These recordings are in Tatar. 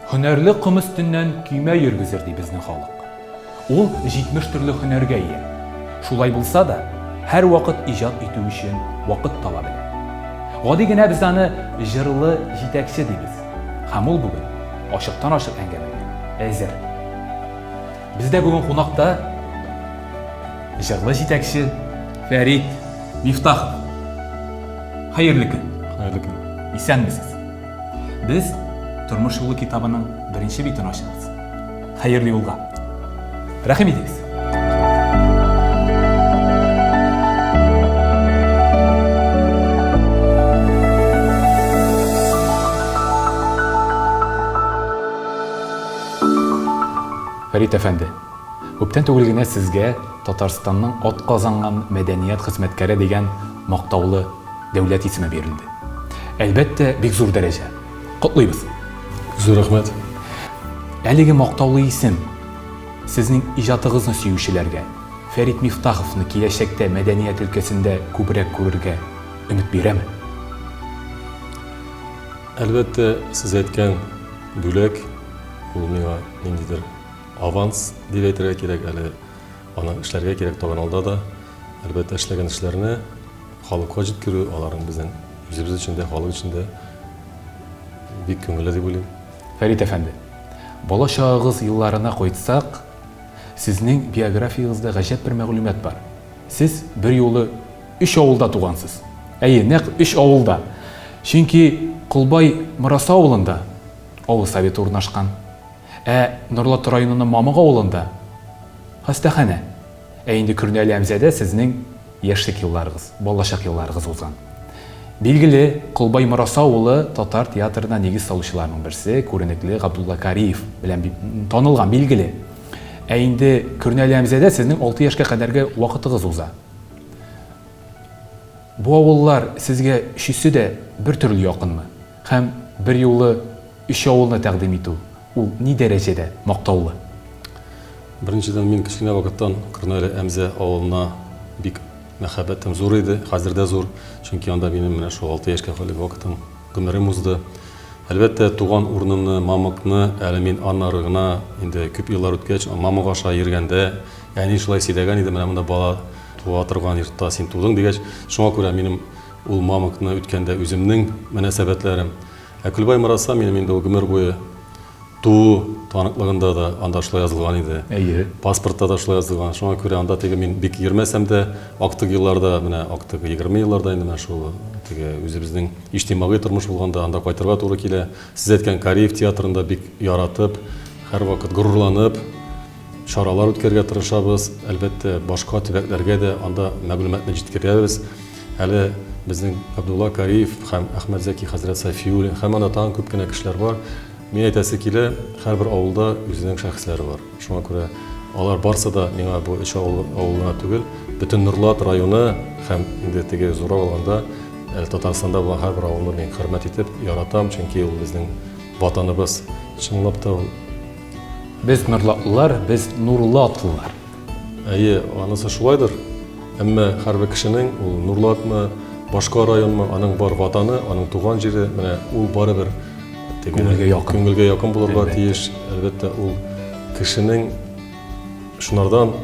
Һөнәрле ком өстеннән көймә йөргезер, ди безнең халык. Ул 70 төрле һөнәргә ия. Шулай булса да, һәрвакыт иҗат итү өчен вакыт таба белә. Гади генә без аны җырлы җитәкче дибез. Һәм ул бүген ачыктан-ачык әңгәмәгә әзер. Бездә бүген кунакта җырлы җитәкче Фәрит Мифтахов. Хәерле көн. Хәерле көн. Исәнмесез. Без Тормыш юлы китабының беренче битен ачабыз. Хәерле юлга. Рәхим итегез. Фәрит әфәнде, күптән түгел генә сезгә Татарстанның атказанган мәдәният хезмәткәре дигән мактаулы дәүләт исеме бирелде. Әлбәттә, бик зур дәрәҗә. Котлыйбыз! Зур рәхмәт. Әлеге мактаулы исем сезнең иҗатыгызны сөючеләргә, Фәрит Мифтаховны киләчәктә мәдәният өлкәсендә күбрәк күрергә өмет бирәме? Әлбәттә, сез әйткән бүләк, ул миңа ниндидер аванс дип әйтергә кирәк, әле аны эшләргә кирәк тагын алда да. Әлбәттә, эшләгән эшләрне халыкка җиткерү, аларның безнең үзебез өчен дә, халык өчен дә бик күңелле дип уйлыйм. Фәрит әфәнде, бала чагыгыз елларына кайтсак, сезнең биографиягездә гаҗәп бер мәгълүмат бар. Сез берьюлы өч авылда тугансыз. Әйе, нәкъ өч авылда. Чөнки Колбай Мораса авылында авыл советы урнашкан. Ә Норлат районының Мамык авылында, хастаханә. Ә инде Көрнәле Әмзәдә сезнең яшьлек елларыгыз, балачак елларыгыз узган. Билгеле, Колбай Мораса авылы татар театрына нигез салучыларның берсе, күренекле Габдулла Кариев белән танылган, билгеле. Ә инде Көрнәле Әмзәдә сезнең алты яшькә кадәрге вакытыгыз уза. Бу авыллар сезгә өчесе дә бер төрле якынмы? Һәм берьюлы өч авылны тәкъдим итү, ул ни дәрәҗәдә мактаулы? Беренчедән, мин кечкенә вакыттан Көрнәле Әмзә авылына бик мәхәббәтем зур иде, хәзер дә зур, чөнки анда минем менә шул алты яшькә хәтле вакытым, гомерем узды. Әлбәттә, туган урынымны, Мамыкны әле мин аннары гына, инде күп еллар үткәч, Мамык аша йөргәндә, әни шулай сөйләгән иде, менә монда бала туа торган йортта син тудың дигәч, шуңа күрә минем ул Мамыкны үткәндә үземнең мөнәсәбәтләрем. Ә Көлбай Мораса минем инде ул гомер буе туу таныклыгында да анда шулай язылган иде. Әйе. Паспортта да шулай язылган. Шуңа күрә анда теге мин бик йөрмәсәм дә, актык елларда, менә актык 20 елларда инде менә шул теге үзебезнең иҗтимагый тормыш булганда анда кайтырга туры килә. Сез әйткән Кариев театрында бик яратып, һәрвакыт горурланып чаралар үткәрергә тырышабыз. Әлбәттә, башка төбәкләргә дә анда мәгълүматны җиткерәбез. Әле безнең Габдулла Кариев һәм Әхмәтзәки хәзрәт Сафиуллин һәм анда тагын күп кенә кешеләр бар. Мин әйтәсе килә, һәрбер авылда үзенең шәхесләре бар. Шуңа күрә алар барсы да миңа бу өч авыл авылына түгел, бөтен Нурлат районы һәм инде теге зуррак алганда әле Татарстанда булган һәрбер авылны мин хөрмәт итеп яратам, чөнки ул безнең ватаныбыз. Чынлап та ул. Без нурлатлылар, без нурлатлылар. Әйе, анысы шулайдыр. Әмма һәрбер кешенең, ул Нурлатмы, башка районмы, аның бар ватаны, аның туган җире, менә ул барыбер теге Күңелгә якын. Күңелгә якын булырга тиеш. Әлбәттә, ул кешенең шунардан,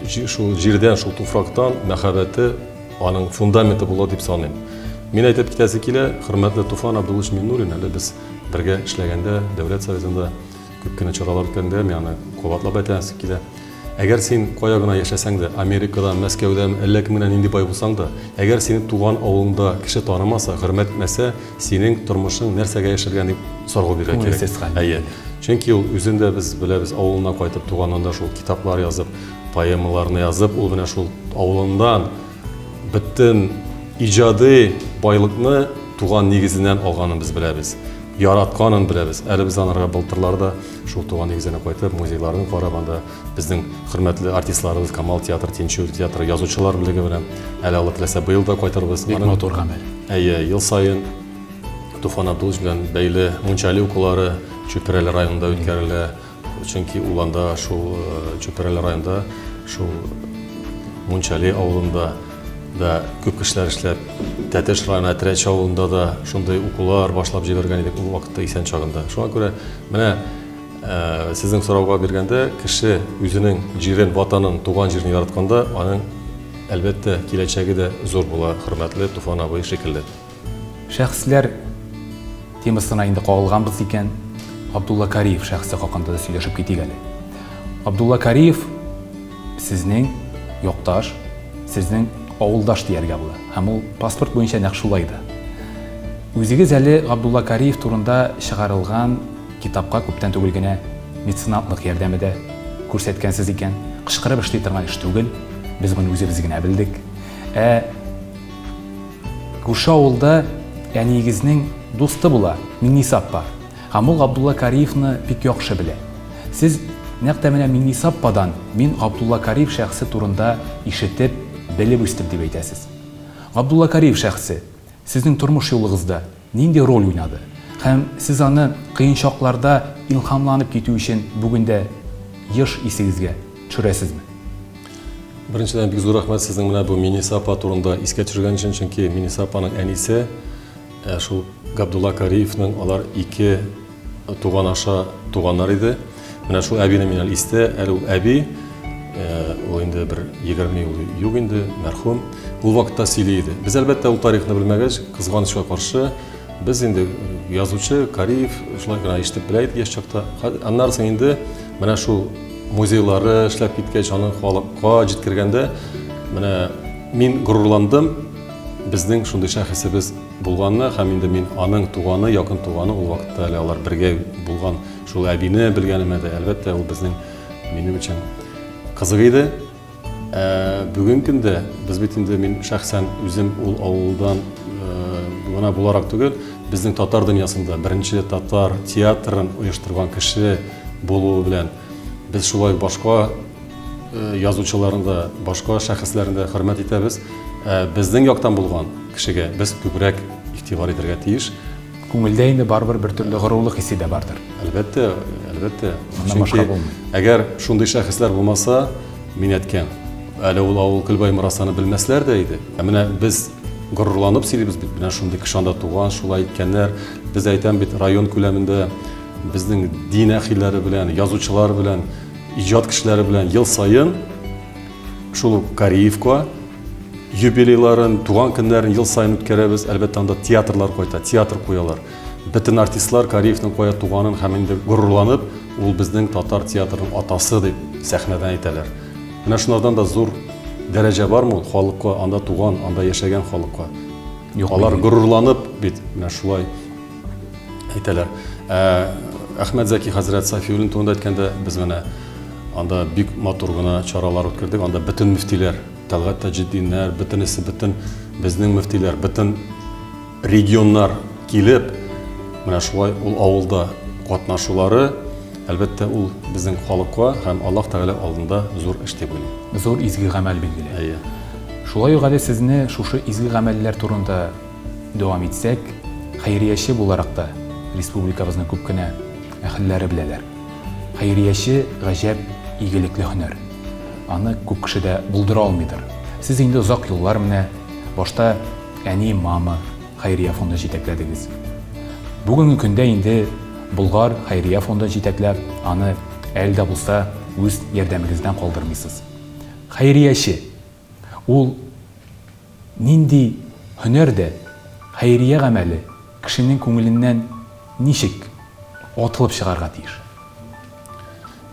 шул җирдән, шул туфрактан мәхәббәте аның фундаменты була дип саныйм. Мин әйтеп китәсе килә, хөрмәтле Туфан Абдуллович Миннуллин, әле без бергә эшләгәндә, Дәүләт Советында Күп кенә чаралар үткәндә, мин аны кабатлап әйтәсе килә. Әгәр син кая гына яшәсәң дә, Америкада, Мәскәүдә, әллә кем генә нинди бай булсаң да, әгәр сине туган авылыңда кеше танымаса, хөрмәт итмәсә, синең тормышың нәрсәгә яшәлгән дип сорау бирергә кирәк. Күңелсез хәл. Әйе. Чөнки ул үзен дә без беләбез, авылына кайтып, туганында шул китаплар язып, поэмаларны язып, ул менә шул авылыннан бөтен иҗади байлыкны туган нигезеннән алганын без беләбез. Яратканын беләбез. Әле без анарга былтырларда шул туган нигезенә кайтып, музейларын карап, анда безнең хөрмәтле артистларыбыз Камал театры, Тинчурин театры, язучылар берлеге белән әле Алла теләсә быел да кайтырбыз. Бик матур гамәл. Әйе, ел саен Туфан Абдуллович белән бәйле Мунчали укулары Чүпрәле районында үткәрелә. Чөнки ул анда шул Чүпрәле районында шул Мунчали авылында да күп кешеләр эшләп, Тәтеш районы Әтрәч авылында да шундый укулар башлап җибәргән идек ул вакытта исән чагында. Шуңа күрә менә сезнең сорауга биргәндә, кеше үзенең җирен, ватанын, туган җирен яратканда, аның, әлбәттә, киләчәге дә зур була, хөрмәтле Туфан абый шикелле. Шәхесләр темасына инде кагылганбыз икән, Габдулла Кариев шәхесе хакында да сөйләшеп китик әле. Габдулла Кариев сезнең якташ, сезнең авылдаш дияргә була. Һәм ул паспорт буенча нәкъ шулай да. Үзегез әле Габдулла Кариев турында чыгарылган китапка күптән түгел генә меценатлык ярдәме дә күрсәткәнсез икән. Кычкырып эшли торган эш түгел, без моны үзебез генә белдек. Ә күрше авылда әниегезнең дусты була, Миңниса апа. Һәм ул Габдулла Кариевны бик яхшы белә. Сез нәкъ тә менә Миңниса ападан мин Габдулла Кариев шәхесе турында ишетеп, белеп үстем дип әйтәсез. Габдулла Кариев шәхесе сезнең тормыш юлыгызда нинди роль уйнады? Һәм сез аны кыен чакларда илһамланып китү өчен бүген дә еш исегезгә төшерәсезме? Беренчедән, бик зур рәхмәт сезнең менә бу Миниса апа турында искә төшергән өчен, чөнки Миниса апаның әнисе шул Габдулла Кариевның алар ике туган аша туганнар иде. Менә шул әбине мин әле истә, әле ул әби, ул инде бер 20 ел юк инде, мәрхүм. Ул вакытта сөйли иде. Без, әлбәттә, ул тарихны белмәгәч, кызганычка каршы, без инде язучы Кариев шулай гына ишетеп белә идек яшь чакта. Аннары соң инде менә шул музейлары эшләп киткәч, аны халыкка җиткергәндә, менә мин горурландым, безнең шундый шәхесебез булганына һәм инде мин аның туганы, якын туганы, ул вакытта әле алар бергә булган шул әбине белгәнемә дә, әлбәттә, ул безнең минем өчен кызык иде. Ә бүген көндә без бит инде мин шәхсән үзем ул авылдан гына буларак түгел, безнең татар дөньясында беренче татар театрын оештырган кеше булуы белән без шулай башка язучыларын да, башка шәхесләрен дә хөрмәт итәбез. Ә безнең яктан булган кешегә без күбрәк игътибар итәргә тиеш. Күңелдә инде барыбер бер төрле горурлык хисе дә бардыр. Әлбәттә, әлбәттә. Моннан башка булмый. Әгәр шундый шәхесләр булмаса, мин әйткән, әле ул авыл Көлбай Морасаны белмәсләр дә иде. Ә менә без горурланып сөйлибез бит, менә шундый кеше анда туган, шулай иткәннәр. Без әйтәм бит, район күләмендә безнең дин әһелләре белән, язучылар белән, иҗат кешеләре белән ел саен шул ук Кариевка юбилейларын, туган көннәрен ел саен үткәрәбез. Әлбәттә, анда театрлар кайта, театр куялар. Бөтен артистлар Кариевның кая туганын һәм инде горурланып, ул безнең татар театрының атасы дип сәхнәдән әйтәләр. Менә шунардан да зур дәрәҗә бармы ул халыкка, анда туган, анда яшәгән халыкка? Юк, алар горурланып бит менә шулай әйтәләр. Ә Әхмәт Зәки хәзрәт Сафиуллин турында әйткәндә, без менә анда бик матур гына чаралар үткәрдек. Анда бөтен мөфтиләр, Тәлгать Таҗетдиннәр, бөтенесе, бөтен безнең мөфтиләр, бөтен регионнар килеп, менә шулай ул авылда катнашулары, әлбәттә, ул безнең халыкка һәм Аллаһ Тәгалә алдында зур эш дип уйлыйм. Зур изге гамәл билгеле. Әйе. Шулай ук әле сезне шушы изге гамәлләр турында дәвам итсәк, хәйрияче буларак та республикабызның күп кенә әһелләре беләләр. Хәйрияче гаҗәп игелекле һөнәр. Аны күп кеше дә булдыра алмыйдыр. Сез инде озак еллар менә башта Әни, мама хәйрия фондын җитәкләдегез. Бүгенге көндә инде Болгар хәйрия фондын җитәкләп, аны әле дә булса үз ярдәмегездән калдырмыйсыз. Хәйрияче ул нинди һөнәр дә, хәйрия гамәле кешенең күңеленнән ничек атылып чыгарга тиеш?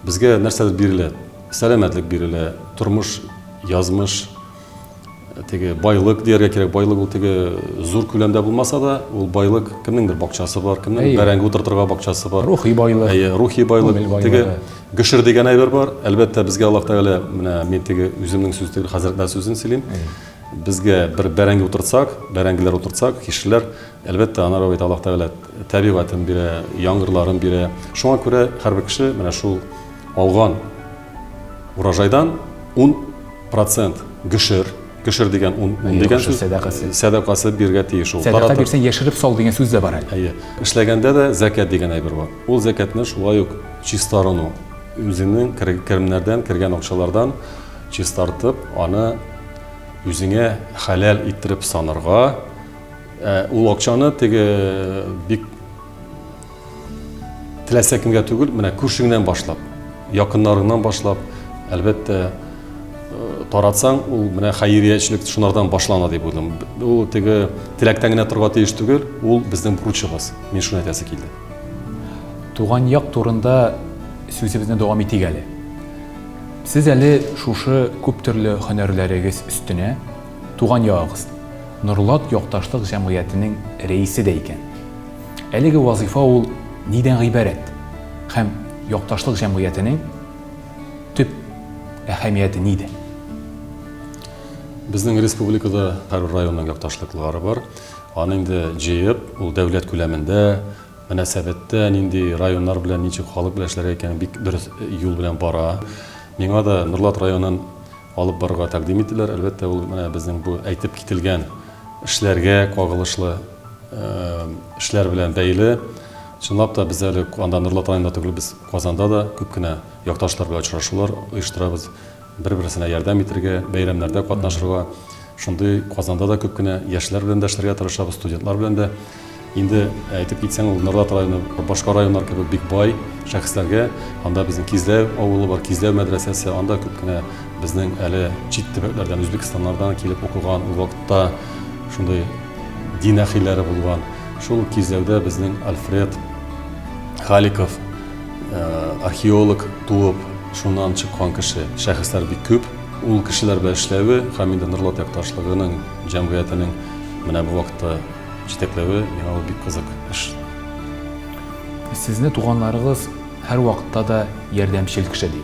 Безгә нәрсәдер бирелә, сәламәтлек бирелә, тормыш, язмыш, теге байлык дияргә кирәк. Байлык ул теге зур күләмдә булмаса да, ул байлык кемнеңдер бакчасы бар, кемнеңдер бәрәңге утыртырга бакчасы бар. Рухи байлык. Әйе, рухи байлык. Теге гөшер дигән әйбер бар. Әлбәттә, безгә Аллаһ Тәгалә, менә мин теге үземнең сүз түгел, хәзрәтләр сүзен сөйлим. Безгә бер бәрәңге утыртсак, бәрәңгеләр утыртсак, кешеләр, әлбәттә, анара бит Аллаһ Тәгалә табигатен бирә, яңгырларын бирә. Шуңа күрә һәрбер кеше менә шул алган урожайдан 10 процент гөшер, гөшер дигән ун, ун дигән сүз, сәдакасы. Сәдакасы бирергә тиеш ул. Сәдака бирсәң, яшереп сал дигән сүз дә бар әле. Әйе. Эшләгәндә дә зәкят дигән әйбер бар. Ул зәкятне шулай ук чистарыну, үзеңнең керемнәрдән, кергән акчалардан чистартып, аны. үзеңә хәләл иттереп санарга. Ә ул акчаны теге бик теләсә кемгә түгел, менә күршеңнән башлап, якыннарыңнан башлап, әлбәттә, таратсаң, ул менә хәйриячелек шунардан башлана дип уйлыйм. Ул теге теләктән генә торырга тиеш түгел, ул безнең бурычыбыз. Мин шуны әйтәсе килде. Туган як турында сүзебезне дәвам итик әле. Сез әле шушы күп төрле һөнәрләрегез өстенә туган ягыгыз, Норлат якташлык җәмгыятенең рәисе дә икән. Әлеге вазыйфа ул нидән гыйбарәт һәм якташлык җәмгыятенең төп әһәмияте нидә? Безнең республикада һәрбер районның якташлыклары бар. Аны инде җыеп, ул дәүләт күләмендә, мөнәсәбәттә нинди районнар белән, ничек халык белән эшләргә икәнен бик дөрес юл белән бара. Миңа да Норлат районын алып барырга тәкъдим иттеләр. Әлбәттә, ул менә безнең бу әйтеп кителгән эшләргә кагылышлы эшләр белән бәйле. Чынлап та, без әле анда Норлат районында түгел, без Казанда да күп кенә якташлар белән очрашулар оештырабыз. Бер-берсенә ярдәм итергә, бәйрәмнәрдә катнашырга. Шундый Казанда да күп кенә яшьләр белән дә эшләргә тырышабыз, студентлар белән дә. Инде әйтеп китсәң, ул Норлат районы башка районнар кебек бик бай шәхесләргә. Анда безнең Кизләү авылы бар, Кизләү мәдрәсәсе, анда күп кенә безнең әле чит төбәкләрдән, Үзбәкстаннардан килеп укыган, ул вакытта шундый дин әхилләре булган. Шул Кизләүдә безнең Альфред Халиков, археолог туып, шуннан чыккан кеше, шәхесләр бик күп. Ул кешеләр белән эшләве һәм инде Норлат якташлыгының, җәмгыятенең менә бу вакытта җитәкләве миңа ул бик кызык эш. Сезне туганнарыгыз һәрвакытта да ярдәмчел кеше ди.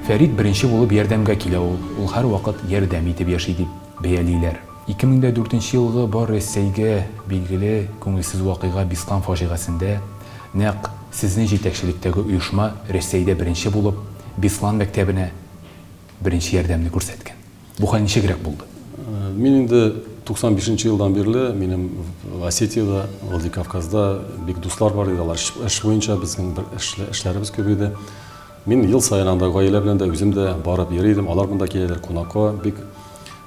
Фәрит беренче булып ярдәмгә килә ул, ул һәрвакыт ярдәм итеп яши дип бәялиләр. 2004 нче елгы бар Рәсәйгә билгеле күңелсез вакыйга Беслан фаҗигасендә нәкъ сезнең җитәкчелектәге оешма Рәсәйдә беренче булып Беслан мәктәбенә беренче ярдәмне күрсәткән. Бу хәл ничегрәк булды? Мин инде 95 нче елдан бирле минем Осетиядә, Владикавказда бик дуслар бар иде, алар эш буенча безнең бер эшләребез күп иде. Мин ел саен анда гаилә белән дә, үзем дә барып йөри идем. Алар монда киләләр кунакка. Бик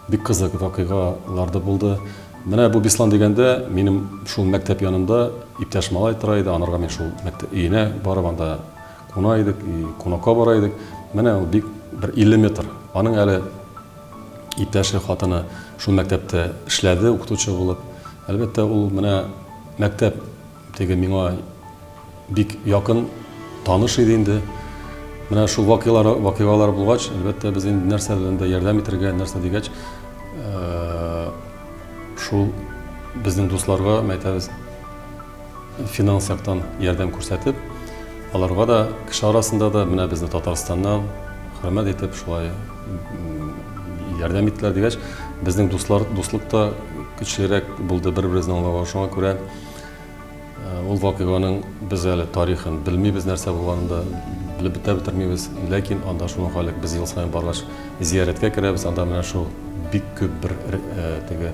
бик кызык вакыйгалар да булды. Менә бу Беслан дигәндә, минем шул мәктәп янында иптәш малай тора иде. Анарга мин шул мәктәп өенә барып анда куна идек, и кунакка бара идек. Менә ул бик бер 50 метр. Аның әле иптәше, хатыны шул мәктәптә эшләде, укытучы булып. Әлбәттә, ул менә мәктәп теге миңа бик якын, таныш иде инде. Менә шул вакыйгалар, вакыйгалар булгач, әлбәттә, без инде нәрсә белән дә ярдәм итәргә, нәрсә дигәч, шул безнең дусларга, әйтәбез, финанс яктан ярдәм күрсәтеп, аларга да кеше арасында да менә безне Татарстаннан хөрмәт итеп шулай ярдәм иттеләр дигәч, безнең дуслар, дуслык та көчлерәк булды бер-беребезне аңлауга. Шуңа күрә ул вакыйганың без әле тарихын белмибез, нәрсә булганын да белеп бетә бетермибез. Ләкин анда шуның хәле без ел саен баргач зиярәткә керәбез, анда менә шул бик күп бер теге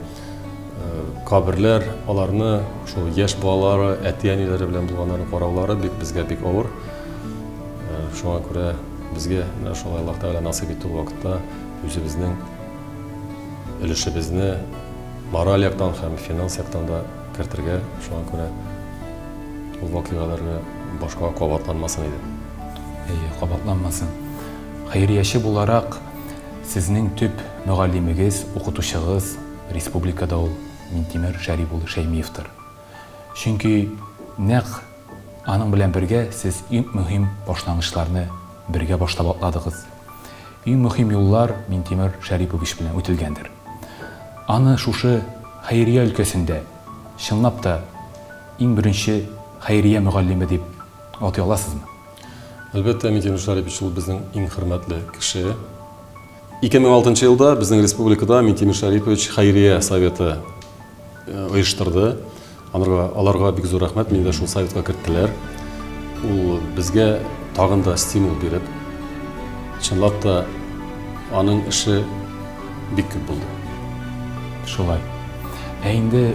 каберләр, аларны шул яшь балалары, әти-әниләре белән булганнарын караулары бик безгә бик авыр. Шуңа күрә безгә менә шулай Аллаһ Тәгалә насыйп итте ул вакытта үзебезнең өлешебезне мораль яктан һәм финанс яктан да кертергә, шуңа күрә ул вакыйгаларга башка кабатланмасын иде. Әйе, кабатланмасын. Хәйрияче буларак, сезнең төп мөгаллимегез, укытучыгыз республикада ул Минтимер Шәрип улы Шәймиевтыр. Чөнки нәкъ аның белән бергә сез иң мөһим башлангычларны бергә башлап атладыгыз. Иң мөһим юллар Минтимер Шәрипович белән үтелгәндер. Аны шушы хәйрия өлкәсендә, чынлап та, иң беренче хәйрия мөгаллиме дип атый аласызмы? Әлбәттә, Минтимер Шәрипович ул безнең иң хөрмәтле кеше. 2006 нчы елда безнең республикада Минтимер Шәрипович хәйрия советы оештырды. Анарга, аларга бик зур рәхмәт, мине дә шул советка керттеләр. Ул безгә тагын да стимул биреп, чынлап та аның эше бик күп булды. Шулай. Ә инде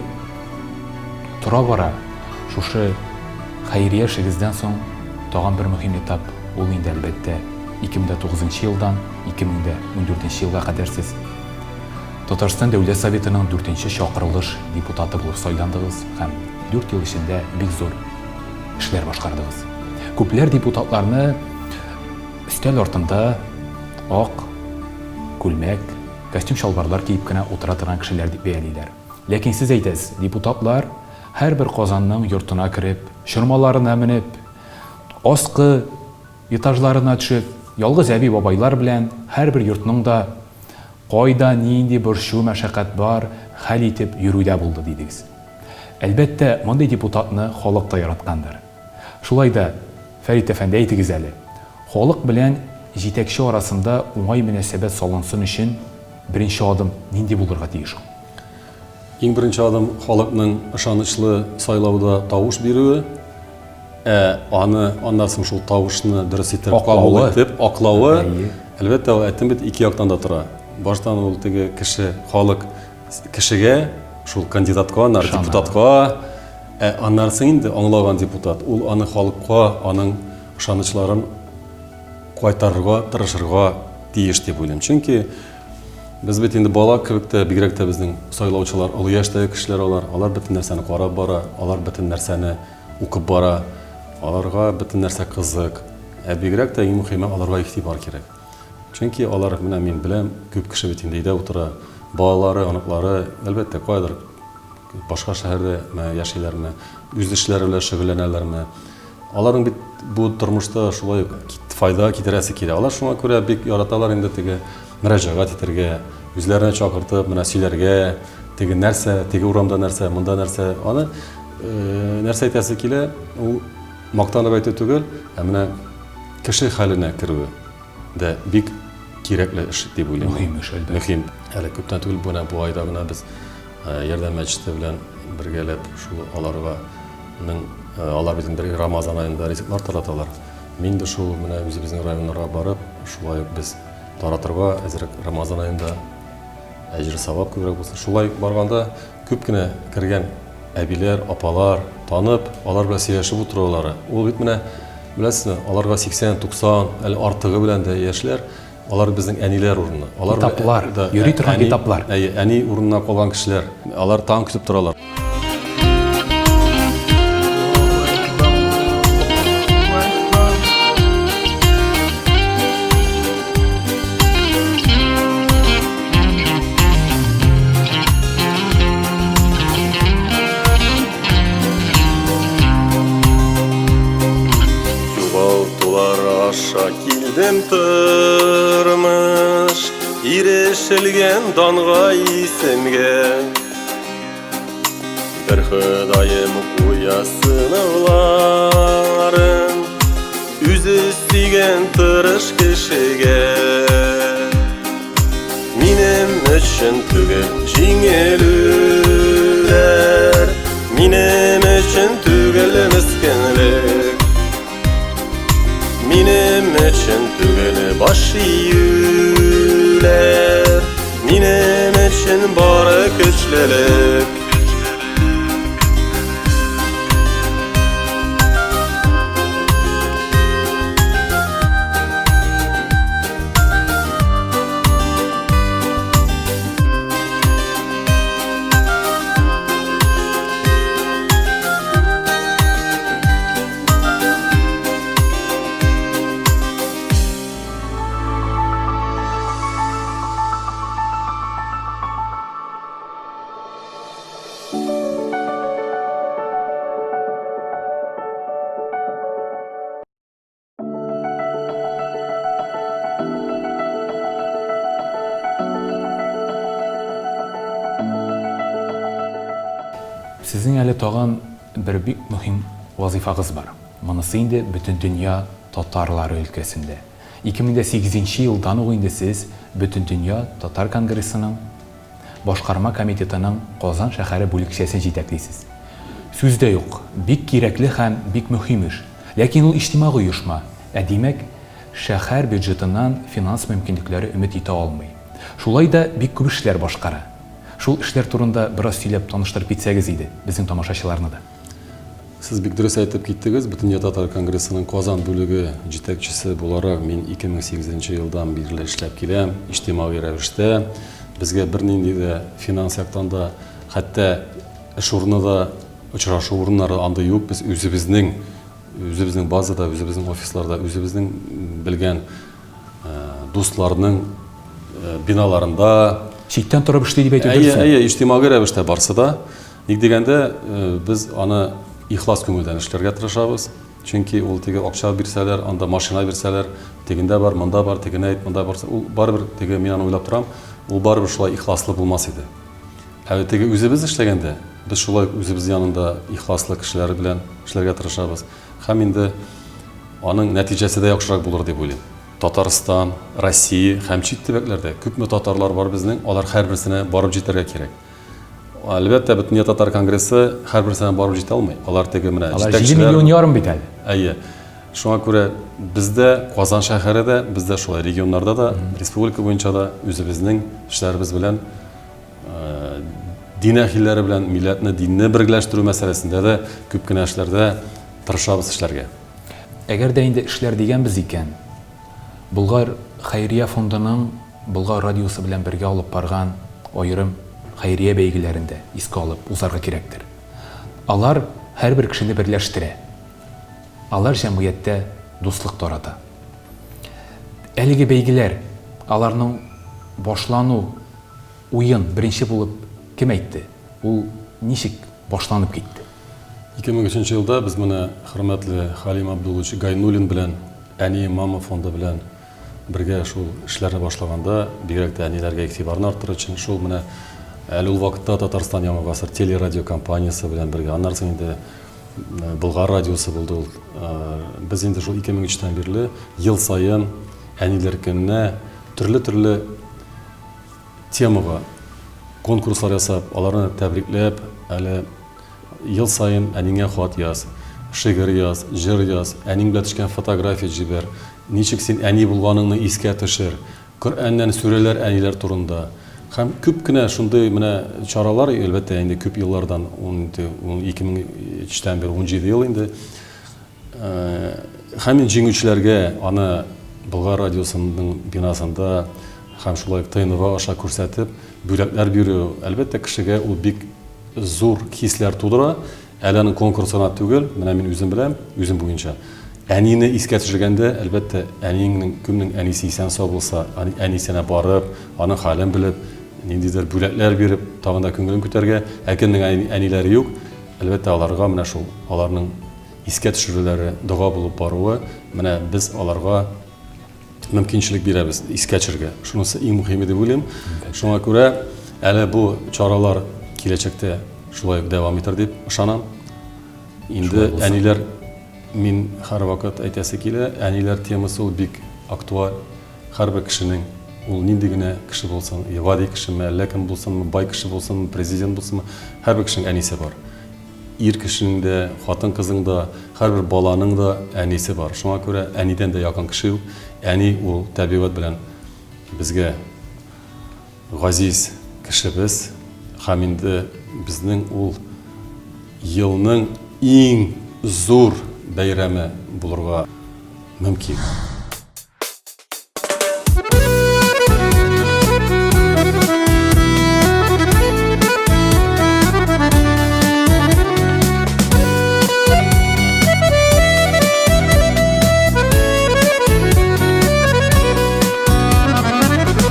тора-бара шушы хәйрия эшегездән соң тагын бер мөһим этап, ул инде, әлбәттә, 2009 елдан 2014 елга кадәр сез. Татарстан Дәүләт Советының дүртенче чакырылыш депутаты булып сайландыгыз һәм дүрт ел эчендә бик зур эшләр башкардыгыз. Күпләр депутатларны өстәл артында ак күлмәк, костюм-чалбарлар киеп кенә утыра торган кешеләр дип бәялиләр. Ләкин сез әйтәсез, депутатлар һәрбер Казанның йортына кереп, чормаларына менеп, аскы этажларына төшеп, ялгыз әби-бабайлар белән һәрбер йортның да кайда нинди борчу-мәшәкать бар, хәл итеп йөрүдә булды, дидегез. Әлбәттә, мондый депутатны халык та яраткандыр. Шулай да, Фәрит әфәнде, әйтегез әле, халык белән җитәкче арасында уңай мөнәсәбәт салынсын өчен беренче адым нинди булырга тиеш ул? Иң беренче адым, халыкның ышанычлы сайлауда тавыш бирүе, ә аны аннан соң шул тавышны дөрес итеп кабул итеп, аклавы. Әлбәттә, ул әйтем бит, ике яктан да тора. Баштан ул теге кеше, халык кешегә, шул кандидатка, аннары депутатка, ә аннан соң инде аңлаган депутат, ул аны халыкка, аның ышанычларын кайтарырга тырышырга тиеш дип уйлыйм. Чөнки Без бит инде бала кебек тә, бигрәк тә безнең сайлаучылар, олы яшьтәге кешеләр алар, алар бөтен нәрсәне карап бара, алар бөтен нәрсәне укып бара, аларга бөтен нәрсә кызык. Ә бигрәк тә иң мөхиме, аларга игътибар кирәк. Чөнки алар, менә мин беләм, күп кеше бит инде өйдә утыра, балалары, оныклары, әлбәттә, каядыр башка шәһәрдә яшиләрме, үз эшләре белән шөгыльләнәләрме. Аларның бит бу тормышта шулай ук файда китерәсе килә. Алар шуңа күрә бик яраталар инде теге мөрәҗәгать итәргә, үзләренә чакыртып, менә сөйләргә, теге нәрсә, теге урамда нәрсә, монда нәрсә. Аны э, нәрсә әйтәсе килә, ул мактанып әйтү түгел, ә менә кеше хәленә керүе дә бик кирәкле эш дип уйлыйм. Мөһим эш, әлбәттә. Мөһим. Әле күптән түгел менә бу айда гына без э, Ярдәм мәчете белән бергәләп шул аларга ның э, алар бит инде Рамазан аенда ризыклар тараталар. Мин дә шул менә үзебезнең районнарга барып, шулай ук без таратырга әзрәк Рамазан аенда әҗер савап күбрәк булсын. Шулай барганда күп кенә кергән әбиләр, апалар танып, алар белән сөйләшеп утырулары. Ул бит менә беләсезме, аларга 80, 90, әле артыгы белән дә яшьләр, алар безнең әниләр урынына. Алар китаплар, да, йөри торган китаплар. Әйе, әни урынына калган кешеләр. Алар таң көтеп торалар. Югалтулар аша килдем тормыш, Ирешелгән данга исемгә. Бер Ходаем куя сынауларын, Үзе сөйгән тырыш кешегә. Минем өчен түгел җиңелүләр, Минем өчен түгел мескенлек. Минем өчен түгел баш июләр, Минем өчен бары көчлелек. Сезнең әле тагын бер бик мөһим вазыйфагыз бар. Монысы инде Бөтендөнья татарлары өлкәсендә. 2008 нче елдан ук инде сез Бөтендөнья татар конгрессының Башкарма комитетының Казан шәһәре бүлекчәсен җитәклисез. Сүз дә юк, бик кирәкле һәм бик мөһим эш. Ләкин ул иҗтимагый оешма, ә димәк, шәһәр бюджетыннан финанс мөмкинлекләре өмет итә алмый. Шулай да бик күп эшләр башкара. Шул эшләр турында бераз сөйләп, таныштырып китсәгез иде безнең тамашачыларны да. Сез бик дөрес әйтеп киттегез, Бөтендөнья татар конгрессының Казан бүлеге җитәкчесе буларак мин 2008 елдан бирле эшләп киләм, иҗтимагый рәвештә. Безгә бернинди дә финанс яктан да, хәтта эш урыны да, очрашу урыннары андый юк. Без үзебезнең үзебезнең базада, үзебезнең офисларда, үзебезнең белгән дусларның биналарында. Читтән торып эшли дип әйтү дөресме? Әйе, әйе, иҗтимагый рәвештә барсы да. Ник дигәндә, без аны ихлас күңелдән эшләргә тырышабыз. Чөнки ул теге акча бирсәләр, анда машина бирсәләр, тегендә бар, монда бар, тегене әйт, монда барса, ул барыбер теге мин аны уйлап торам, ул барыбер шулай ихласлы булмас иде. Ә теге үзебез эшләгәндә, без шулай үзебез янында ихласлы кешеләр белән эшләргә тырышабыз. Һәм инде аның нәтиҗәсе дә яхшырак булыр дип уйлыйм. Татарстан, Россия һәм чит төбәкләрдә күпме татарлар бар безнең, алар һәрберсенә барып җитәргә кирәк. Әлбәттә, Бөтендөнья татар конгрессы һәрберсенә барып җитә алмый. Алар теге менә Алар 7 миллион ярым бит әле. Әйе. Шуңа күрә бездә Казан шәһәре дә, бездә шулай регионнарда да, республика буенча да үзебезнең эшләребез белән э, дин әһелләре белән милләтне, динне берләштерү мәсьәләсендә дә күп кенә эшләрдә тырышабыз эшләргә. Әгәр дә инде эшләр дигәнбез икән, Болгар хәйрия фондының Болгар радиосы белән бергә алып барган аерым хәйрия бәйгеләрен дә искә алып узарга кирәктер. Алар һәрбер кешене берләштерә. Алар җәмгыятьтә дуслык тарата. Әлеге бәйгеләр, аларның башлану уен беренче булып кем әйтте? Ул ничек башланып китте? 2003 нче елда без менә хөрмәтле Хәлим Абдуллович Гайнуллин белән Әнием мама фонды белән бергә шул эшләрне башлаганда, бигрәк тә әниләргә игътибарны арттыру өчен, шул менә әле ул вакытта Татарстан Яңа гасыр телерадиокомпаниясе белән бергә, аннан соң инде Болгар радиосы булды ул. Без инде шул 2003-тән бирле ел саен әниләр көненә төрле-төрле темага конкурслар ясап, аларны тәбрикләп, әле Ел саен әниңә хат яз, шигырь яз, җыр яз, әниң белән төшкән фотография җибәр, ничек син әни булганыңны искә төшер, Коръәннән сүрәләр әниләр турында. Һәм күп кенә шундый менә чаралар, әлбәттә, инде күп еллардан, ун, 2003-тән бирле, 17 ел инде. Һәм инде җиңүчеләргә аны Болгар радиосының бинасында һәм шулай ук ТНВ аша күрсәтеп, бүләкләр бирү, әлбәттә, кешегә ул бик зур хисләр тудыра. Әле аның конкурсы гына түгел, менә мин үзем беләм, үзем буенча. Әнине искә төшергәндә, әлбәттә, әниеңнең, кемнең әнисе исән-сау булса, әнисенә барып, аның хәлен белеп, ниндидер бүләкләр биреп, тагын да күңелен күтәргә, ә кемнең әниләре юк, әлбәттә, аларга менә шул, аларның искә төшерүләре, дога булып баруы, менә без аларга мөмкинчелек бирәбез искә төшергә. Шунысы иң мөһиме дип уйлыйм. Шуңа күрә әле бу чаралар киләчәктә шулай ук дәвам итәр дип ышанам. Инде әниләр мин һәрвакыт әйтәсе килә, әниләр темасы ул бик актуаль. Һәрбер кешенең ул нинди генә кеше булсын, гади кешеме, әллә кем булсынмы, бай кеше булсынмы, президент булсынмы, һәрбер кешенең әнисе бар. Ир кешенең дә, хатын-кызның да, һәрбер баланың да әнисе бар. Шуңа күрә әнидән дә якын кеше юк. Әни ул табигать белән безгә газиз кешебез һәм инде безнең ул елның иң зур бәйрәме булырга мөмкин.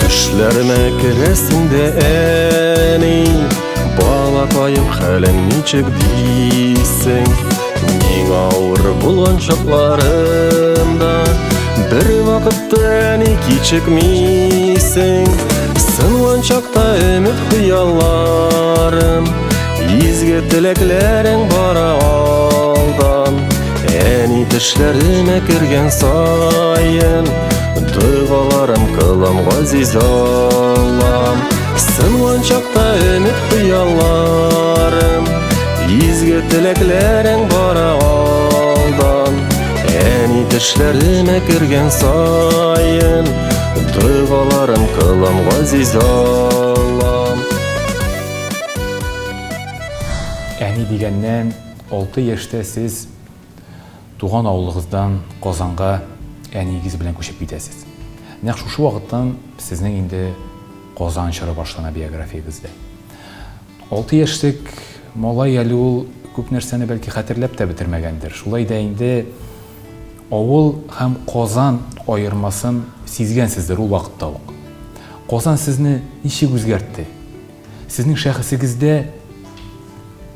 Төшләремә керәсең дә әни, балакаем хәлең ничек дисең? Миңа авыр булган чакларымда Бер вакытта әни кичекмисең Сынган чакта өмет хыялларым Изге теләкләрең бара алдан Әни төшләремә кергән саен Догаларым кылам газиз Аллам Сынган чакта өмет хыялларым Изге теләкләрең бара алдан Әни төшләремә кергән саен Догаларым кылам газиз Аллам Әни дигәннән, 6 яшьтә сез туган авылыгыздан Казанга әниегез белән күчеп китәсез. Нәкъ шушы вакыттан сезнең инде. Казан чоры башлана биографиягездә. 6 яшьлек малай әле ул күп нәрсәне бәлки хәтерләп тә бетермәгәндер. Шулай да инде авыл һәм Казан аермасын сизгәнсездер ул вакытта ук. Казан сезне ничек үзгәртте? Сезнең шәхесегездә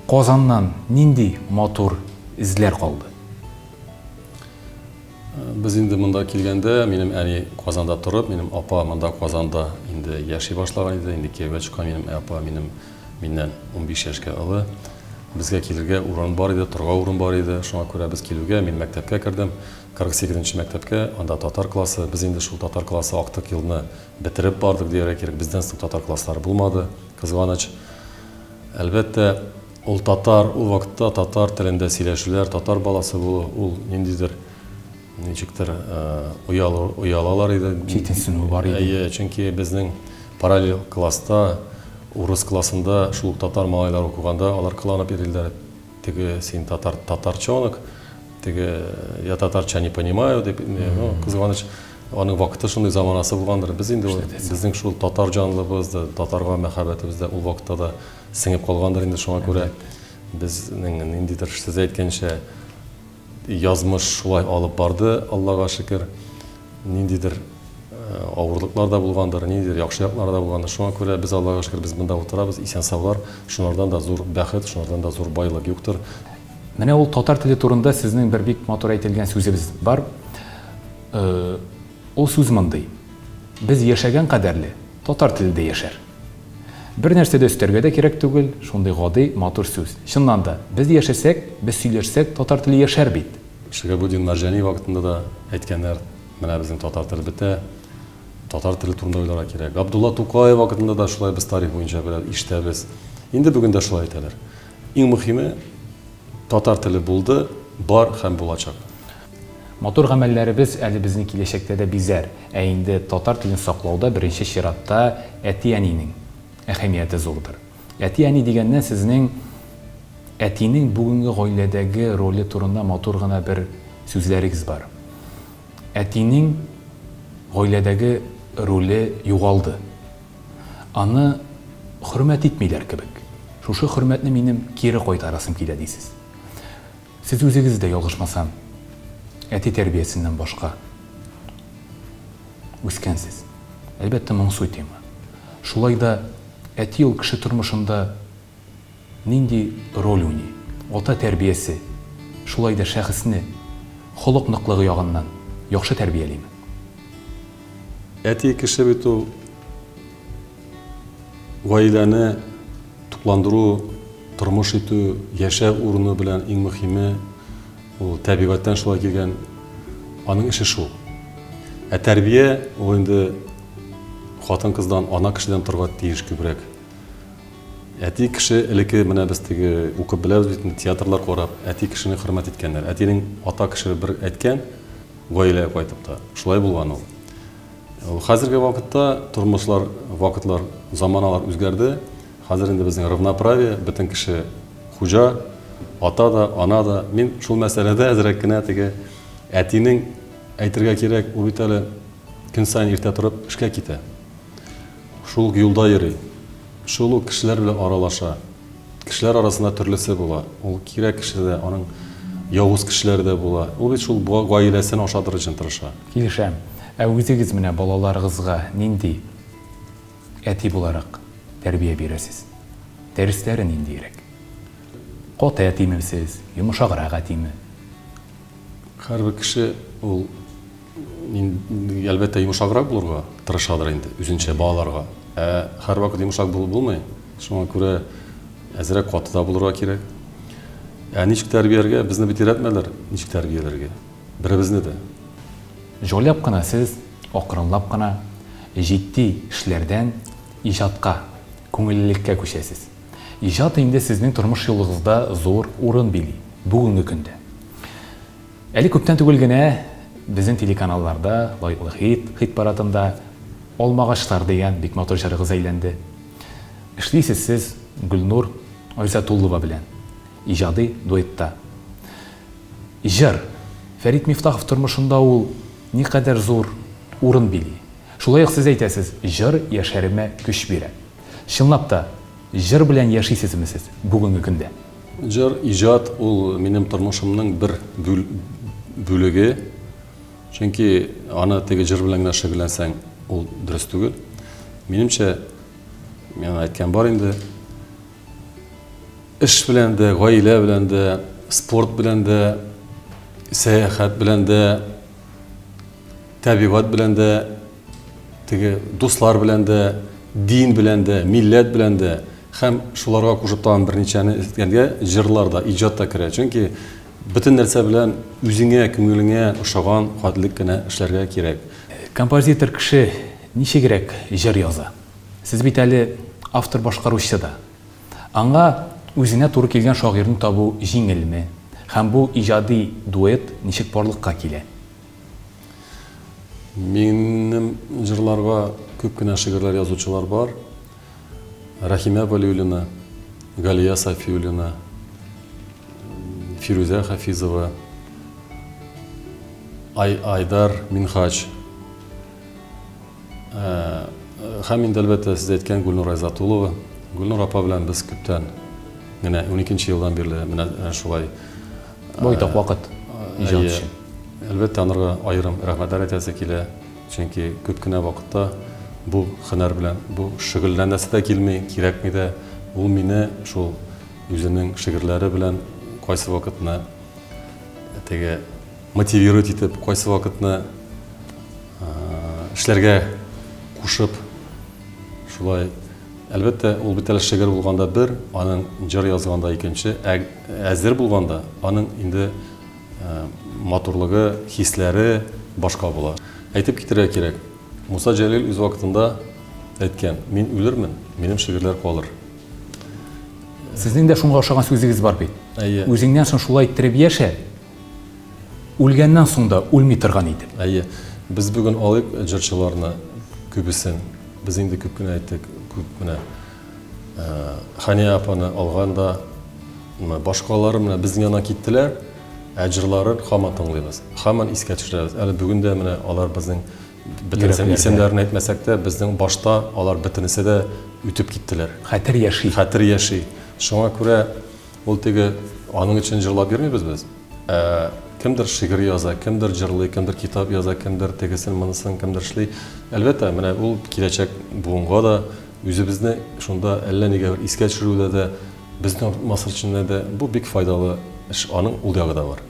Казаннан нинди матур эзләр калды? Без инде монда килгәндә, минем әни Казанда торып, минем апа монда Казанда инде яши башлаган иде, инде кияүгә чыккан минем апа минем миннән 15 яшькә олы. Безгә килергә урын бар иде, торырга урын бар иде. Шуңа күрә без килүгә мин мәктәпкә кердем. 48 нче мәктәпкә, анда татар классы. Без инде шул татар классы актык елны бетереп бардык дияргә кирәк. Бездән соң татар класслары булмады, кызганыч. Әлбәттә, ул татар, ул вакытта татар телендә сөйләшүләр, татар баласы булу, ул ниндидер, ничектер, оялу, оялалар иде. Читенсенү бар иде. Әйе, чөнки безнең параллель класста, урыс классында шул ук татар малайлары укыганда, алар кыланып йөриләр. Теге син татар, татарчонок, теге я татарча не понимаю дип, ну, кызганыч, аның вакыты шундый заманасы булгандыр. Без инде ул, безнең шул татар җанлыбыз да, татарга мәхәббәтебез дә ул вакытта да сеңеп калгандыр инде, шуңа күрә безнең ниндидер, сез әйткәнчә, язмыш шулай алып барды, Аллага шөкер. Ниндидер авырлыклар да булгандыр, ниндидер яхшы яклары да булгандыр. Шуңа күрә без, Аллага шөкер, без монда утырабыз, исән-саулар. Шунардан да зур бәхет, шунардан да зур байлык юктыр. Менә ул татар теле турында сезнең бер бик матур әйтелгән сүзебез бар. Ул сүз мондый. Без яшәгән кадәрле, татар теле дә яшәр. Бер нәрсә дә өстәргә дә кирәк түгел, шундый гади, матур сүз. Чыннан да, без яшәсәк, без сөйләшсәк, татар теле яшәр бит. Шиһабетдин Мәрҗани вакытында да әйткәннәр, менә безнең татар теле бетә, татар теле турында уйларга кирәк. Габдулла Тукай вакытында да шулай без тарих буенча беләбез, ишетәбез. Инде бүген дә шулай әйтәләр. Иң мөһиме, татар теле булды, бар һәм булачак. Матур гамәлләребез әле безне киләчәктә дә бизәр. Ә инде татар телен саклауда беренче чиратта әти-әнинең әһәмияте зурдыр. Әти-әни дигәннән сезнең әтинең бүгенге гаиләдәге роле турында матур гына бер сүзләрегез бар. Әтинең гаиләдәге роле югалды. Аны хөрмәт итмиләр кебек. Шушы хөрмәтне минем кире кайтарасым килә, дисез. Сез үзегез дә, ялгышмасам, әти тәрбиясеннән башка үскәнсез. Әлбәттә, моңсу тема. Шулай да әти ул кеше тормышында нинди роль уйный? Ата тәрбиясе шулай да шәхесне холык ныклыгы ягыннан яхшы тәрбиялиме? Әти кеше бит ул гаиләне тукландыру, тормыш итү, яшәү урыны белән иң мөһиме, ул табигатьтән шулай килгән, аның эше шул. Ә тәрбия ул инде хатын-кыздан, ана кешедән торырга тиеш күбрәк. Әти кеше элекке менә без теге укып беләбез бит инде, театрлар карап, әти кешене хөрмәт иткәннәр. Әтинең ата кеше бер әйткән, гаиләгә кайтып та. Шулай булган ул. Ул хәзерге вакытта тормышлар, вакытлар, заманалар үзгәрде. Хәзер инде безнең равноправие, бөтен кеше хуҗа, ата да, ана да. Мин шул мәсьәләдә әзрәк кенә теге әтинең әйтергә кирәк, ул бит әле көн саен иртә торып эшкә китә. Шул ук юлда йөри, шул ук кешеләр белән аралаша. Кешеләр арасында төрлесе була. Ул кирәк кеше дә, аның явыз кешеләре дә була. Ул бит шул гаиләсен ашатыр өчен тырыша. Килешәм. Ә үзегез менә балаларыгызга нинди әти буларак тәрбия бирәсез? Дәресләре ниндиерәк? Каты әтиме сез, йомшаграк әтиме? Һәрбер кеше ул әлбәттә, йомшаграк булырга тырышадыр инде, үзенчә балаларга. Ә һәрвакыт йомшак булып булмый. Шуңа күрә әзрәк каты да булырга кирәк. Ә ничек тәрбияләргә? Безне бит өйрәтмәделәр, ничек тәрбияләргә. Беребезне дә. Җайлап кына сез, акрынлап кына җитди эшләрдән иҗатка, күңеллелеккә күчәсез. Иҗат инде сезнең тормыш юлыгызда зур урын били бүгенге көндә. Әле күптән түгел генә безнең телеканалларда Лаеклы хит, хит парадында Алмагачлар дигән бик матур җырыгыз әйләнде. Эшлисез сез Гөлнур Айзатуллова белән иҗади дуэтта. Җыр, Фәрит Мифтахов тормышында ул никадәр зур урын били. Шулай ук сез әйтәсез, җыр яшәремә көч бирә. Чынлап та, җыр белән яшисезме сез бүгенге көндә? Җыр, иҗат ул минем тормышымның бер бүлеге. Чөнки аны теге җыр белән генә шөгыльләнсәң, ул дөрес түгел. Минемчә, мин аны әйткән бар инде, эш белән дә, гаилә белән дә, спорт белән дә, сәяхәт белән дә, табигать белән дә, теге дуслар белән дә, дин белән дә, милләт белән дә һәм шуларга кушып тагын берничәне әйткәнгә җырлар да, иҗат та керә. Чөнки бөтен нәрсә белән үзеңә, күңелеңә ошаган хәтлек кенә эшләргә кирәк. Композитор кеше ничегрәк җыр яза? Сез бит әле автор-башкаручы да. Аңа үзенә туры килгән шагыйрьне табу җиңелме? Һәм бу иҗади дуэт ничек барлыкка килә? Минем җырларга күп кенә шигырьләр язучылар бар. Рәхимә Вәлиуллина, Галия Сафиуллина, Фирүзә Хафизова, Ай Айдар Минхач. Һәм инде, әлбәттә, сез әйткән Гөлнур Айзатулова. Гөлнур апа белән без күптән менә 12 елдан бирле менә шулай. Байтак вакыт иҗат өчен. Әлбәттә, анарга аерым рәхмәтләр әйтәсе килә. Чөнки күп кенә вакытта бу һөнәр белән бу шөгыльләнәсе дә килми, кирәкми дә. Ул мине шул үзенең шигырьләре белән кайсы вакытны теге мотивировать итеп, кайсы вакытны эшләргә кушып, шулай. Әлбәттә, ул бит әле шигырь булганда бер, аның җыр язганда икенче, ә әзер булганда аның инде матурлыгы, хисләре башка була. Әйтеп китәргә кирәк, Муса Җәлил үз вакытында әйткән, мин үлермен, минем шигырьләр калыр. Сезнең дә шуңа охшаган сүзегез бар бит. Әйе. Үзеңнән соң шулай иттереп яшә, Үлгәннән соң да үлми торган итеп. Әйе. Без бүген алыйк җырчыларны күбесен. Без инде күп кенә әйттек, күп менә Хания апаны алганда, башкалары менә безнең яннан киттеләр, ә җырларын һаман тыңлыйбыз, һаман искә төшерәбез. Әле бүген дә менә алар безнең бөтенесен исемнәрен әйтмәсәк тә, безнең башта алар бөтенесе дә үтеп киттеләр. Хәтер яши. Хәтер яши. Шуңа күрә Ул теге аның өчен җырлап йөрмибез без. Ә кемдер шигырь яза, кемдер җырлый, кемдер китап яза, кемдер тегесен, монысын, кемдер эшли. Әлбәттә, менә ул киләчәк буынга да үзебезне шунда әллә нигә бер искә төшерүдә дә, безне онытмас өчен дә бу бик файдалы эш. Аның ул ягы да бар.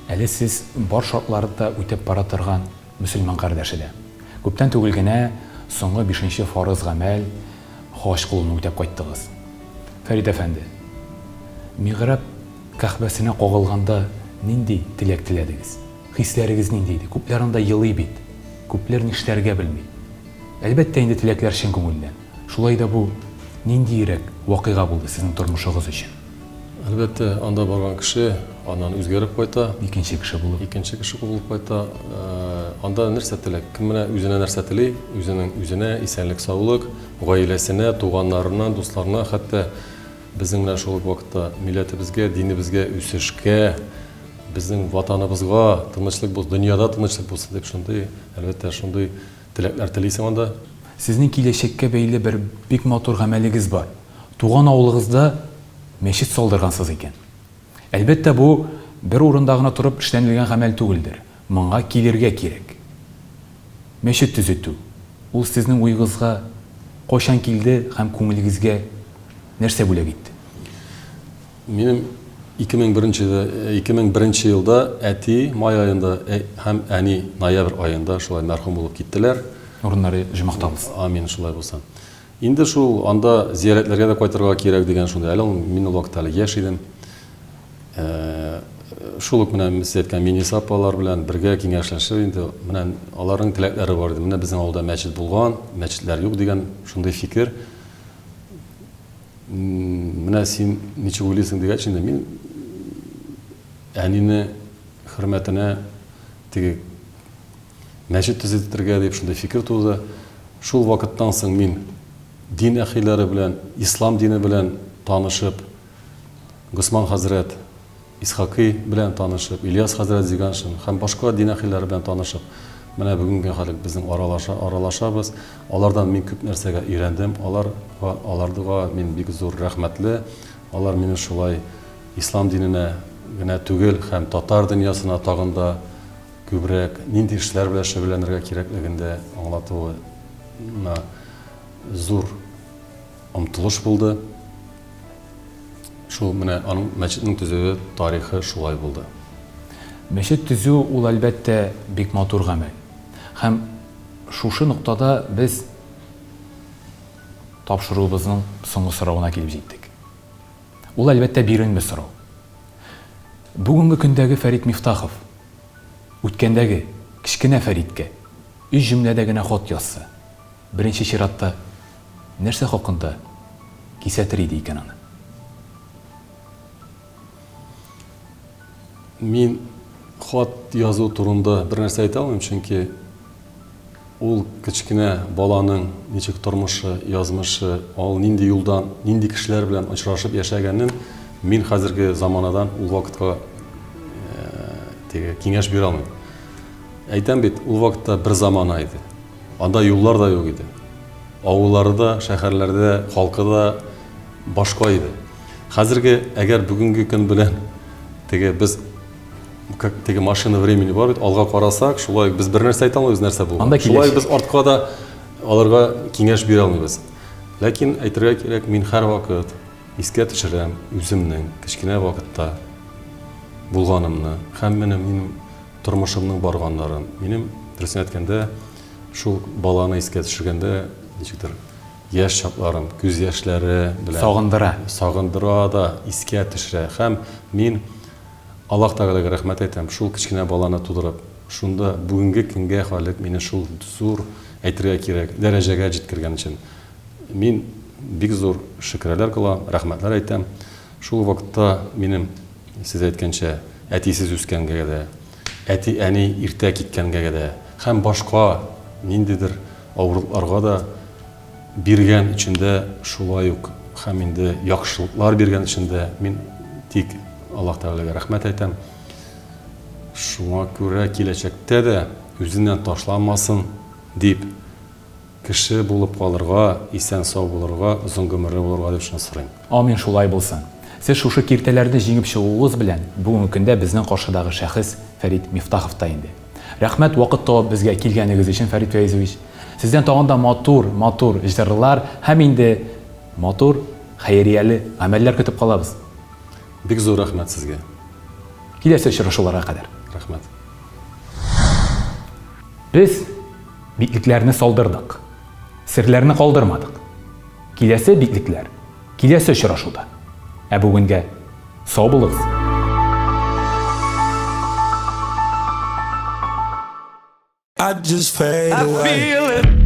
Әле сез бар шартларды да үтәп бара торган мөселман кардәше дә. Күптән түгел генә соңгы бишенче фарыз гамәл, хаҗ кылуны үтәп кайттыгыз. Фәрит әфәнде, мигъраб кәгъбәсенә кагылганда нинди теләк теләдегез? Хисләрегез нинди иде? Күпләр анда елый бит. Күпләр нишләргә белми. Әлбәттә инде теләкләр чын күңелдән. Шулай да бу ниндиерәк вакыйга булды сезнең тормышыгыз өчен? Әлбәттә, анда барган кеше аннан үзгәреп кайта. Икенче кеше булып. Икенче кеше булып кайта. Анда нәрсә теләк? Кем менә үзенә нәрсә тели? Үзенең үзенә исәнлек-саулык, гаиләсенә, туганнарына, дусларына, хәтта безнең менә шул ук вакытта милләтебезгә, динебезгә үсешкә, безнең Ватаныбызга тынычлык булсын, дөньяда тынычлык булсын дип шундый, әлбәттә, шундый теләкләр телисең анда. Сезнең киләчәккә бәйле бер бик матур гамәлегез бар. Туган авылыгызда мәчет салдыргансыз икән. Әлбәттә, бу бер урында гына торып эшләнелгән гамәл түгелдер. Моңа килергә кирәк. Мәчет төзетү, ул сезнең уегызга кайчан килде һәм күңелегезгә нәрсә бүләк итте? Минем 2001 2001 елда әти май аенда һәм әни ноябрь аенда шулай мәрхүм булып киттеләр. Урыннары җомахта булсын. Амин, шулай булсын. Инде шул анда зиярәтләргә дә кайтырга кирәк дигән шундый. Әле ул мин ул вакытта әле яшь идем. Шул ук менә сез әйткән Миниса апалар белән бергә киңәшләшеп инде менә аларның теләкләре бар иде. Менә безнең авылда мәчет булган, мәчетләр юк дигән шундый фикер. Менә син ничек уйлыйсың дигәч инде мин әнине хөрмәтенә теге мәчет төзетергә дип шундый фикер туды. Шул вакыттан соң мин дин әхиләре белән, ислам дине белән танышып, Госман хәзрәт Исхакый белән танышып, Ильяс хәзрәт Зиганшин һәм башка дин әхиләре белән танышып, Менә бүгенге хәлек безнең аралаша, аралашабыз. Алардан мин күп нәрсәгә өйрәндем. Аларга, аларга мин бик зур рәхмәтле. Алар мине шулай ислам диненә генә түгел һәм татар дөньясына тагын да күбрәк нинди эшләр белән шөгыльләнергә кирәклеген дә аңлатуына зур омтылыш булды. Шул менә аның мәчетнең төзүе тарихы шулай булды. Мәчет төзү ул, әлбәттә, бик матур гамәл. Һәм шушы ноктада без тапшыруыбызның соңгы соравына килеп җиттек. Ул, әлбәттә, бирелми сорау. Бүгенге көндәге Фәрит Мифтахов үткәндәге кечкенә Фәриткә өч җөмләдә генә хат язса, беренче чиратта нәрсә хакында кисәтер иде икән аны? Мин хат язу турында бер нәрсә әйтә алмыйм, чөнки ул кечкенә баланың ничек тормышы, язмышы, ул нинди юлдан, нинди кешеләр белән очрашып яшәгәнен мин хәзерге заманадан ул вакытка теге киңәш бирә алмыйм. Әйтәм бит, ул вакытта бер замана иде. Анда юллар да юк иде. Авыллары да, шәһәрләрдә халкы да башка иде. Хәзерге, әгәр бүгенге көн белән теге без как теге машина времени бар бит, алга карасак, шулай без бер нәрсә әйтә алмыйбыз, нәрсә булган. Анда Шулай без артка да аларга киңәш бирә алмыйбыз. Ләкин әйтергә кирәк, мин һәрвакыт искә төшерәм үземнең кечкенә вакытта булганымны һәм менә минем тормышымның барганнарын. Минем, дөресен әйткәндә, шул баланы искә төшергәндә, ничектер, яшь чакларым, күз яшьләре белән Сагындыра. Сагындыра да, искә төшерә. Һәм мин Аллаһ Тәгаләгә рәхмәт әйтәм, шул кечкенә баланы тудырып, шунда бүгенге көнгә хәлек мине шул зур, әйтергә кирәк, дәрәҗәгә җиткергән өчен. Мин бик зур шөкерәләр кылам, рәхмәтләр әйтәм. Шул вакытта минем, сез әйткәнчә, әтисез үскәнгә дә, әти-әни иртә киткәнгә дә һәм башка ниндидер авырлыкларга да биргән өчен дә шулай ук һәм инде яхшылыклар биргән өчен дә мин тик Аллаһ Тәгаләгә рәхмәт әйтәм. Шуңа күрә киләчәктә дә үзеннән ташламасын дип, кеше булып калырга, исән-сау булырга, озын гомерле булырга дип шуны сорыйм. Амин, шулай булсын. Сез шушы киртәләрне җиңеп чыгуыгыз белән бүгенге көндә безнең каршыдагы шәхес Фәрит Мифтахов та инде. Рәхмәт вакыт табып безгә килгәнегез өчен, Фәрит Фәизович. Сездән тагын да матур, матур җырлар һәм инде матур хәйрияле гамәлләр көтеп калабыз. Бик зур рәхмәт сезгә. Киләсе очрашуларга кадәр. Рәхмәт. Без битлекләрне салдырдык. Серләрне калдырмадык. Киләсе битлекләр киләсе очрашуда. Ә бүгенгә сау булыгыз. I just fade away. I feel it.